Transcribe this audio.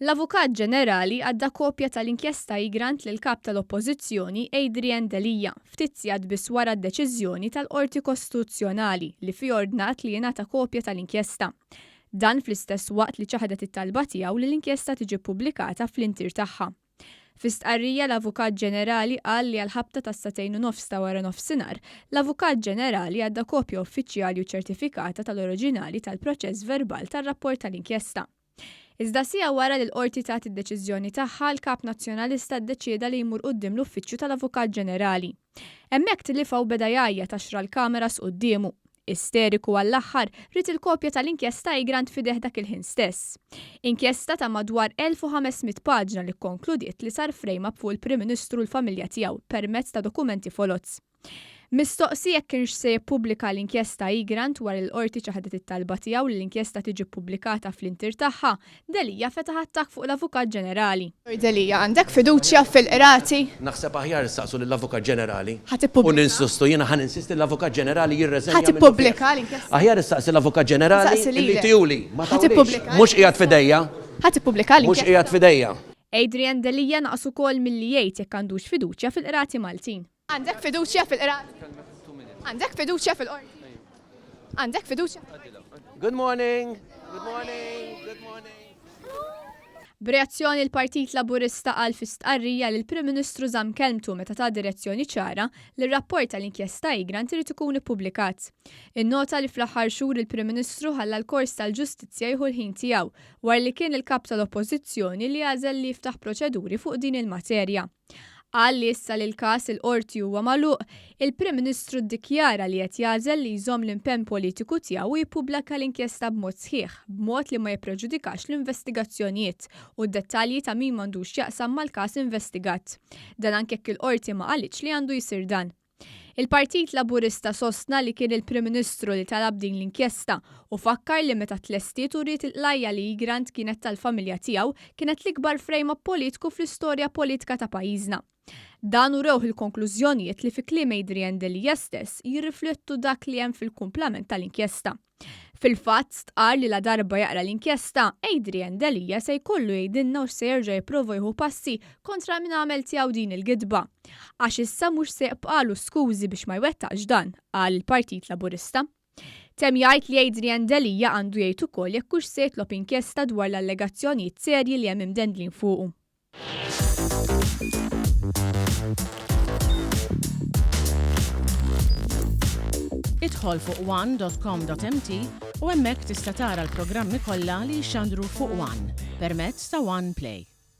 L-Avukat Ġenerali għadda kopja tal-inkjesta Egrant lill-Kap tal-Oppożizzjoni Adrian Delia ftit sigħat biss wara d-deċiżjoni tal-Qorti Kostituzzjonali li fi ordnat li jingħata kopja tal-inkjesta. Dan fl-istess waqt li ċaħdet it-talba tiegħu li l-inkjesta tiġi ppubblikata fl-intier tagħha. Fi stqarrija l-Avukat Ġenerali qal li għall-ħabta tas-sagħtejn u nofs ta' waranofsinhar, l-Avukat Ġenerali għadda kopja uffiċjali u ċertifikata tal-oriġinali tal-proċess verbal tar-rapport tal-inkjesta. Iżda siegħa wara li l-Qorti tat id-deċiżjoni tagħha, l-Kap Nazzjonalista ddeċieda li jmur quddiem l-Uffiċċju tal-Avukat Ġenerali. Hemmhekk tilifha u beda jgħajjat għax ra l-kameras quddiemu. Isteriku għall-aħħar, ried il-kopja tal-inkjesta Egrant f'idejh dak il-ħin stess. Inkjesta ta' madwar 1,500 paġna li kkonkludiet li sar frame-up fuq il-Prim Ministru u l-familja tiegħu permezz ta' dokumenti foloz. Mistoqsi jekk kienx se jippubblika l-inkjesta Egrant wara li l-Qorti ċaħdet it-talba tiegħu li l-inkjesta tiġi ppubblikata fl-intier tagħha, Delia fetaħ attakk fuq l-Avukat Ġenerali. Sur Delia, għandek fiduċja fil-Qrati? Naħseb aħjar issaqsu lill-Avukat Ġenerali. Ħa tippubblika? U ninsistu, jiena ħa ninsisti l-Avukat Ġenerali jirreżenja Ħa tippubblika l-inkjesta? Aħjar issaqsi l-Avukat Ġenerali Nsaqsi li lilek. jtihuli. Ma Ħa tawlix. tippubblika Mhux qiegħed f'idejja. Ħa tippubblika Mhux l-inkjesta? qiegħed f'idejja. Adrian Delia naqas ukoll milli jgħid jekk għandux fiduċja fil-Qrati Maltin. Għandek fiduċja fil-qrati? Għandek fiduċja fil-qorti? Għandek fiduċja fil-qorti? Good morning. Good morning. Good morning. B'reazzjoni l-Partit Laburista qal fi stqarrija li l-Prim Ministru żamm kelmtu meta ta direzzjoni ċara li r-rapport tal-inkjesta Egrant irid ikun ippubblikat. Innota li fl-aħħar xhur il-Prim Ministru ħalla l-kors tal-ġustizzja jieħu l-ħin tiegħu wara li kien il-Kap tal-Oppożizzjoni li għażel li jiftaħ proċeduri fuq din il-materja. Qal li issa li l-każ il-Qorti huwa magħluq, il-Prim Ministru ddikjara li qed jagħżel li jżomm l-impenn politiku tiegħu u jippubblaka l-inkjesta b'mod sħiħ, b'mod li ma jippreġudikax l-investigazzjonijiet u d-dettalji ta' min m'għandux x'jaqsam mal-każ investigat. Dan anke jekk il-Qorti ma qalitx li għandu jsir dan. Il-Partit Laburista sostna li kien il-Prim Ministru li talab din l-inkjesta u fakkar li meta tlestiet uriet il-qlajja li Egrant kienet tal-familja tiegħu kienet l-ikbar frame-up politku fl-istorja politika ta' pajjiżna. Dan urewh il-konklużjonijiet li fi kliem Adrian Delia stess jirriflettu dak li hemm fil-kumplament tal-inkjesta. Fil-fatt, stqarr li ladarba jaqra l-inkjesta, Adrian Delia se jkollu jgħidilna hux se jerġa' jipprova jieħu passi kontra min għamel tiegħu din il-gidba. Għax issa mhux se jibqagħlu skużi biex ma jwettaqx dan, qal il-Partit Laburista. Temm jgħid li Adrian Delia għandu jgħid ukoll jekk hux se jitlob inkjesta dwar l-allegazzjonijiet serji li hemm imdendlin fuqu. Idħol fuq one.com.mt u hemmhekk tista' tara l-programmi kollha li jixxandru fuq One permezz ta' One Play.